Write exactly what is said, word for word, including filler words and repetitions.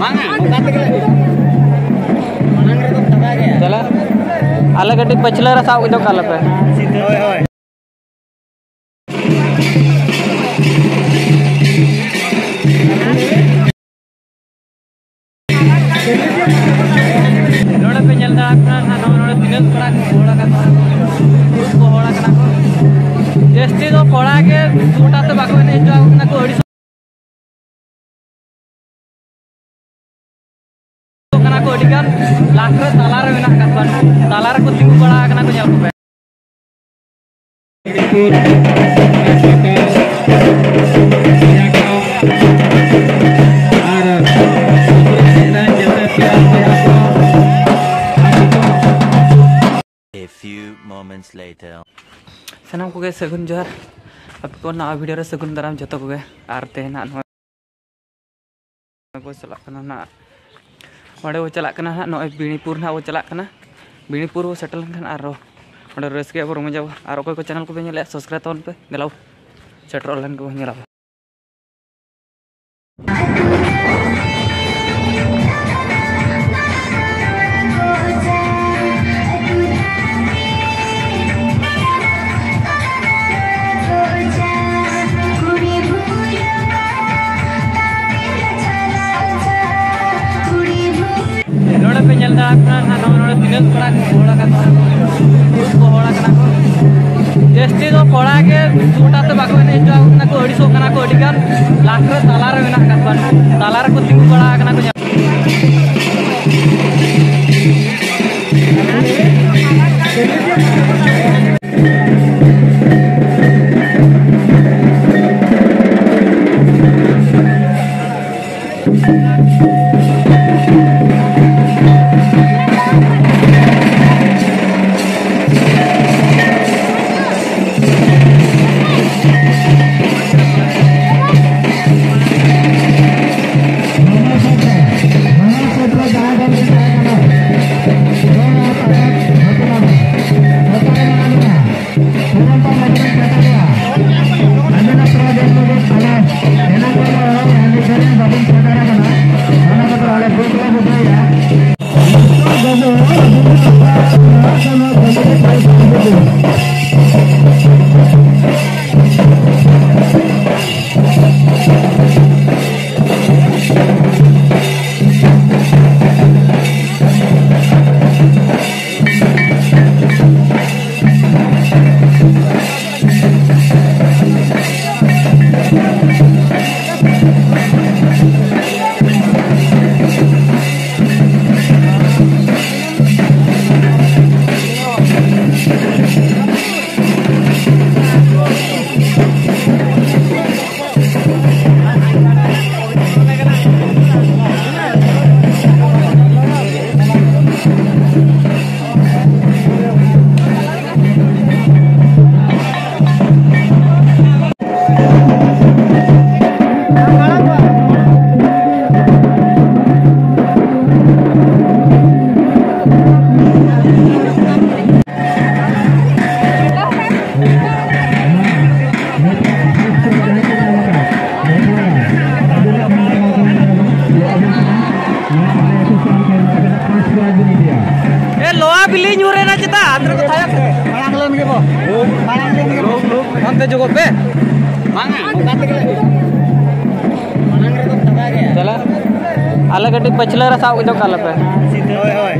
ᱵᱟᱝᱟ, ᱚᱱᱠᱟ ᱛᱮᱜᱮ ᱢᱟᱲᱟᱝ ᱨᱮᱫᱚ ᱫᱟᱫᱟ ᱜᱮ᱾ ᱪᱟᱞᱟᱜ, ᱟᱞᱮ ᱠᱟᱹᱴᱤᱡ ᱯᱟᱹᱪᱷᱞᱟᱹ ᱨᱮ ᱥᱟᱵ ᱩᱫᱩᱜ ᱠᱟᱜ ᱞᱮᱯᱮ᱾ ᱦᱳᱭ, ᱦᱳᱭ᱾ ᱱᱚᱰᱮ ᱯᱮ ᱧᱮᱞ ᱫᱟᱲᱮᱭᱟᱜ ᱠᱟᱱᱟ ᱱᱟᱦᱟᱜ, ᱱᱚᱜᱼᱚᱭ ᱱᱚᱰᱮ ᱛᱤᱱᱟᱹᱜ ᱠᱚᱲᱟ ᱠᱚ ᱦᱚᱲ ᱟᱠᱟᱱ ᱛᱟᱵᱚᱱᱟ, ᱠᱚ ᱦᱚᱲ ᱟᱠᱟᱱᱟ ᱠᱚ᱾ ᱡᱟᱹᱥᱛᱤ ᱫᱚ ᱠᱚᱲᱟ ᱜᱮ ᱜᱚᱴᱟ ᱛᱮ ᱵᱟᱠᱚ ᱮᱱᱮᱡ ᱦᱚᱪᱚ ᱟᱠᱚ ᱠᱟᱱᱟ ᱠᱚ, ᱟᱹᱲᱤᱥᱚᱜ ᱠᱟᱱᱟ ᱠᱚ ᱟᱹᱰᱤ ᱜᱟᱱ᱾ ᱞᱟᱥᱴ ᱨᱮ ᱛᱟᱞᱟ ᱨᱮ ᱢᱮᱱᱟᱜ ᱟᱠᱟᱫ ᱠᱚᱣᱟ, ᱛᱟᱞᱟ ᱨᱮᱠᱚ ᱛᱤᱸᱜᱩ ᱵᱟᱲᱟ ᱟᱠᱟᱱᱟ ᱠᱚ, ᱧᱮᱞ ᱠᱚᱯᱮ᱾ A few moments later. ᱥᱟᱱᱟᱢ ᱠᱚᱜᱮ ᱥᱟᱹᱜᱩᱱ ᱡᱚᱦᱟᱨ᱾ ᱟᱯᱮ ᱠᱚ ᱱᱟᱣᱟ ᱵᱷᱤᱰᱤᱭᱳ ᱨᱮ ᱥᱟᱹᱜᱩᱱ ᱫᱟᱨᱟᱢ ᱡᱚᱛᱚ ᱠᱚᱜᱮ᱾ ᱟᱨ ᱛᱮᱦᱮᱧ ᱱᱟᱜ ᱱᱚᱣᱟ ᱵᱚ ᱪᱟᱞᱟᱜ ᱠᱟᱱᱟ ᱱᱟᱜ, ᱚᱸᱰᱮ ᱵᱚ ᱪᱟᱞᱟᱜ ᱠᱟᱱᱟ ᱱᱟᱜ, ᱱᱚᱜᱼᱚᱭ ᱵᱤᱬᱤᱯᱩᱨ ᱱᱟᱜ ᱵᱚ ᱪᱟᱞᱟᱜ ᱠᱟᱱᱟ᱾ ᱵᱤᱬᱤᱯᱩᱨ ᱵᱚ ᱥᱮᱴᱮᱨ ᱞᱮᱱᱠᱷᱟᱱ ᱟᱨᱚ ᱚᱸᱰᱮ ᱨᱟᱹᱥᱠᱟᱹᱭᱟᱵᱚ, ᱨᱚᱢᱚᱡᱟᱵᱚ᱾ ᱟᱨ ᱚᱠᱚᱭ ᱠᱚ ᱪᱮᱱᱮᱞ ᱠᱚᱵᱮᱱ ᱧᱮᱞᱮᱫᱼᱟ, ᱥᱟᱵᱥᱠᱨᱟᱭᱤᱵᱽ ᱛᱟᱵᱚᱱ ᱯᱮ᱾ ᱫᱮᱞᱟ ᱵᱚ ᱥᱮᱴᱮᱨᱚᱜ ᱞᱮᱱ ᱜᱮᱵᱚ ᱧᱮᱞᱟᱵᱚ᱾ ᱱᱚᱰᱮ ᱯᱮ ᱧᱮᱞ ᱫᱟᱲᱮᱭᱟᱜ ᱠᱟᱱᱟ ᱱᱟᱦᱟᱜ, ᱱᱚᱜᱼᱚᱭ ᱱᱚᱰᱮ ᱛᱤᱱᱟᱹᱜ ᱠᱚᱲᱟ ᱠᱚ ᱦᱚᱲ ᱟᱠᱟᱱ ᱛᱟᱵᱚᱱᱟ, ᱠᱚ ᱦᱚᱲ ᱟᱠᱟᱱᱟ ᱠᱚ᱾ ᱡᱟᱹᱥᱛᱤ ᱫᱚ ᱠᱚᱲᱟ ᱜᱮ ᱜᱚᱴᱟ ᱛᱮ ᱵᱟᱠᱚ ᱮᱱᱮᱡ ᱦᱚᱪᱚ ᱟᱠᱚ ᱠᱟᱱᱟ ᱠᱚ, ᱟᱹᱲᱤᱥᱚᱜ ᱠᱟᱱᱟ ᱠᱚ ᱟᱹᱰᱤ ᱜᱟᱱ᱾ ᱞᱟᱥᱴ ᱨᱮ ᱛᱟᱞᱟ ᱨᱮ ᱢᱮᱱᱟᱜ ᱟᱠᱟᱫ ᱠᱚᱣᱟ, ᱛᱟᱞᱟ ᱨᱮᱠᱚ ᱛᱤᱸᱜᱩ ᱵᱟᱲᱟ ᱟᱠᱟᱱᱟ ᱠᱚ᱾ ᱧᱩᱨᱮᱱᱟ ᱪᱮᱛᱟ? ᱟᱢ ᱫᱚ ᱛᱷᱟᱭᱟ ᱯᱮ᱾ ᱢᱟᱲᱟᱝ ᱞᱮᱱ ᱜᱮᱵᱚ᱾ ᱢᱟᱲᱟᱝ ᱞᱮᱱ ᱜᱮᱵᱚ᱾ ᱚᱱᱛᱮ ᱡᱚᱜᱚᱜ ᱯᱮ᱾ ᱵᱟᱝᱟ, ᱚᱱᱠᱟ ᱛᱮᱜᱮ᱾ ᱢᱟᱲᱟᱝ ᱨᱮᱫᱚ ᱪᱟᱵᱟ ᱜᱮᱭᱟ᱾ ᱪᱟᱞᱟᱜ᱾ ᱟᱞᱮ ᱠᱟᱹᱴᱤᱡ ᱯᱟᱹᱪᱷᱞᱟᱹ ᱨᱮ ᱥᱟᱵ ᱧᱚᱜ ᱠᱟᱜ ᱞᱮᱯᱮ᱾ ᱦᱳᱭ, ᱦᱳᱭ᱾